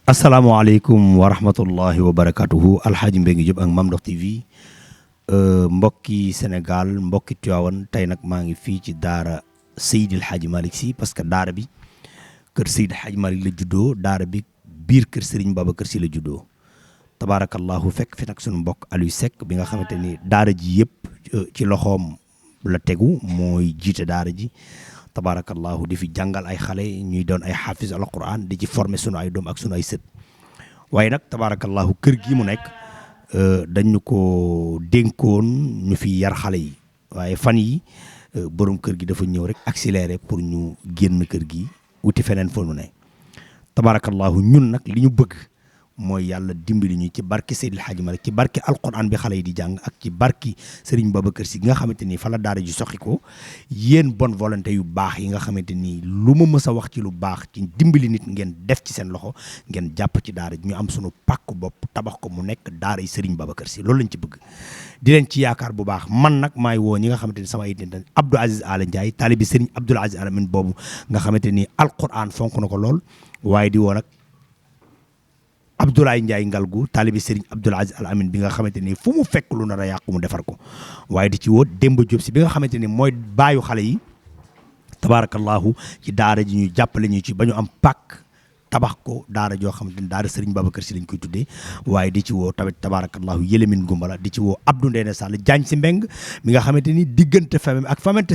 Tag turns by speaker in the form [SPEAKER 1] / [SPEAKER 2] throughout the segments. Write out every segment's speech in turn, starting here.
[SPEAKER 1] asalaamaaleykum wa rahmatullahi wa barakatuhu alxaaji Mbengue Diop ak Mame Ndokh TV mbokki Sénégal mbokki Tivaouane tey nag maa ngi fii ci daara Seydil Hadji Malick Sy parce que daara bi kër Seydil Hadji Malick la juddoo daara bi biir kër Serigne Babacar Sy la juddoo tabaarakallahu fekk fi nag sunu mbokk Aliou Seck bi nga xamante ni daara ji yëpp ci loxoom la tegu mooy jiite daara ji tabaarakallahu di fi jàngal ay xale ñuy doon ay xaafis alquran di ci former sunu ay doom ak sunu ay sët waaye nag tabaarakallahu kër gi mu nekk dañu ko dénkoon ñu fi yar xale yi waaye fan yi borom kër gi dafa ñëw rek accéléré pour ñu génn kër gi wuti feneen fa nu ne tabaarakallahu ñun nag li ñu bëgg mooy yàlla dimbali ñu ci barki Seydil Hadji Malick ci barki alquran bi xale yi di jàng ak ci barki Serigne Babacar Sy gi nga xamante ni fa la daara ji soxi ko yéen bonne volonté yu baax yi nga xamante ni lu ma mës a wax ci lu baax ci dimbali nit ngeen def ci seen loxo ngeen jàpp ci daara ji ñu am sunu pàkk bopp tabax ko mu nekk daara yi Serigne Babacar Sy loolu lañ ci bëgg di leen ci yaakaar bu baax man nag maay woo ñi nga xamante ni sama ay nit Abdou Aziz Ala Ndiaye taalibi Serigne Abdoul Aziz Ala min boobu nga xamante ni alquran fonk na ko lool waaye di woo nag Abdoulaye Ndiaye Ngalgu taalibi Serigne Abdoul Aziz Al Amin bi nga xamante ni fu mu fekk lu nar a yàqu mu defar ko waaye di ci woo Demba Diop si bi nga xamante ni mooy baayu xale yi tabaarakallahu ci daara ji ñu jàppale ñu ci ba ñu am pàkk tabax ko daara joo xamante ni daara Serigne Babacar Sy lañ koy tuddee waaye di ci woo tamit tabaarakallahu Yélemin Gumbala di ci woo Abdou Ndéné Sall Diagne si Mbeng mi nga xamante ni diggante famille ak famille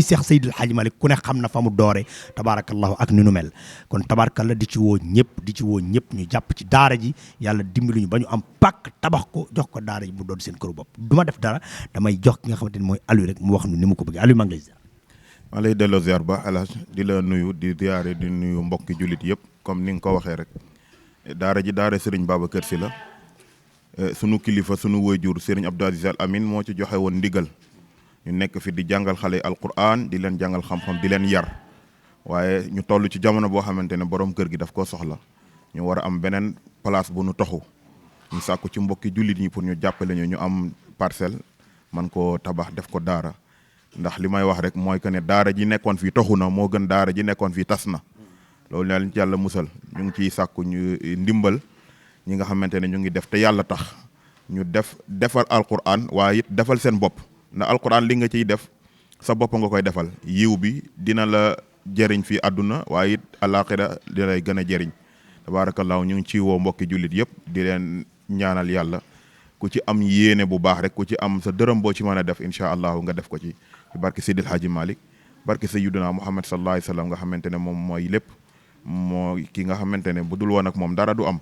[SPEAKER 1] Cheikh Seydil Hadji Malick ku ne xam na fa mu doore tabaarakallahu ak ni nu mel kon tabaarakallah di ci woo ñëpp ñu jàpp ci daara ji yàlla dimbali ñu ba ñu am pàkk tabax ko jox ko daara ji mu doon seen këru bopp du ma def dara damay jox ki nga xamante ni mooy Aliou rek mu wax nu ni mu ko bëgg Aliou maa ngi lay ziar.
[SPEAKER 2] maa lay delloo ziar ba Alhaji di la nuyu di ziare di nuyu mbokki jullit yëpp comme ni nga ko waxee rek daara ji daara Serigne Babacar Sy la sunu kilifa sunu waajur Serigne Abdou Aziz Al Amin moo ci joxe woon ndigal ñu nekk fi di jàngal xale alquran di leen jàngal xam-xam di leen yar waaye ñu toll ci jamono boo xamante ne borom kër gi daf koo soxla ñu war a am beneen place bu nu toxu ñu sàkku ci mbokki jullit ñi pour ñu jàppale ñu am parcelle man koo tabax def ko daara ndax li may wax rek mooy que ne daara ji nekkoon fii toxu na moo gën daara ji nekkoon fii tas na loolu na leen ci yàlla musal ñu ngi ciy sàkku ñu ndimbal ñi nga xamante ne ñu ngi def te yàlla tax ñu defal alquran waaye it defal seen bopp ndax alquran li nga ciy def sa bopp nga koy defal yiw bi dina la jëriñ fii àdduna waaye it alaxira di lay gën a jëriñ tabaarakallaahu ñu ngi ciy woo mbokki jullit yëpp di leen ñaanal yàlla ku ci am yéene bu baax rek ku ci am sa dërëm boo ci mën a def incha allahu nga def ko ci barke Seydil Hadji Malick barke Sayyiduna Muhammad sallallahu alayhi wa sallam nga xamante ne moom mooy lépp moo ki nga xamante ne bu dul woon ak moom dara du am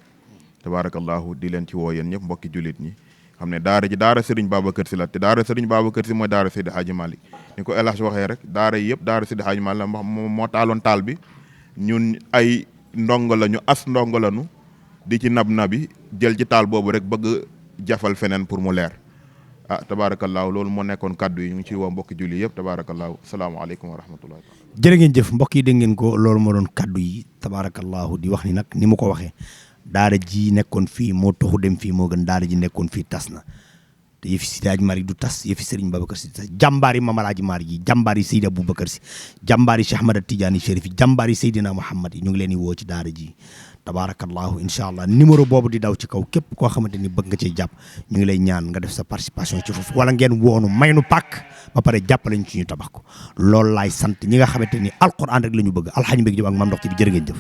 [SPEAKER 2] tabaarakallahu di leen ci woo yéen ñëpp mbokki jullit ñi xam ne daara ji daara Serigne Babacar Sy la te daara Serigne Babacar Sy mooy daara Seydil Hadji Malick ni ko El Hadj waxee rek daara yi yëpp daara Seydil Hadji Malick la moo taaloon taal bi ñun ay ndongo lañu ndongo lañu di ci nabi jël ci taal boobu rek bëgg jafal feneen pour mu leer tabaarakallaahu loolu moo nekkoon kaddu yi ñu ngi ciy woo mbokki julli yëpp tabaarakallaahu salaamaaleykum wa rahmatullahi
[SPEAKER 1] jërë ngeen jëf mbokk yi dégg ngeen ko loolu moo doon kaddu yi tabaarakallaahu di wax ni nag ni mu ko waxee daara ji nekkoon fii moo taxu dem fii moo gën daara ji nekkoon fii tas na te yëfi Seydi Hadji Malick du tas yëfi Serigne Babacar Sy tas jàmbaari Mame Alhaji Malick yi jàmbaari Seydi Aboubacar Sy jàmbaari Cheikh Ahmad Tidiane Chérif yi jàmbaari Seydina Mouhamad yi ñu ngi leen di woo ci daara ji tabaarakallahu incha allah numéro boobu di daw ci kaw képp koo xamante ni bëgg nga cee jàpp ñu ngi lay ñaan nga def sa participation ci foofu wala ngeen woonu may nu pàkk ba pare jàppale ñu ci ñu tabax ko loolu laay sant ñi nga xamante ni alquran rek la ñu bëgg Alxaaji Mbengue Diop ak Mame Ndokh TV jërë ngeen jëf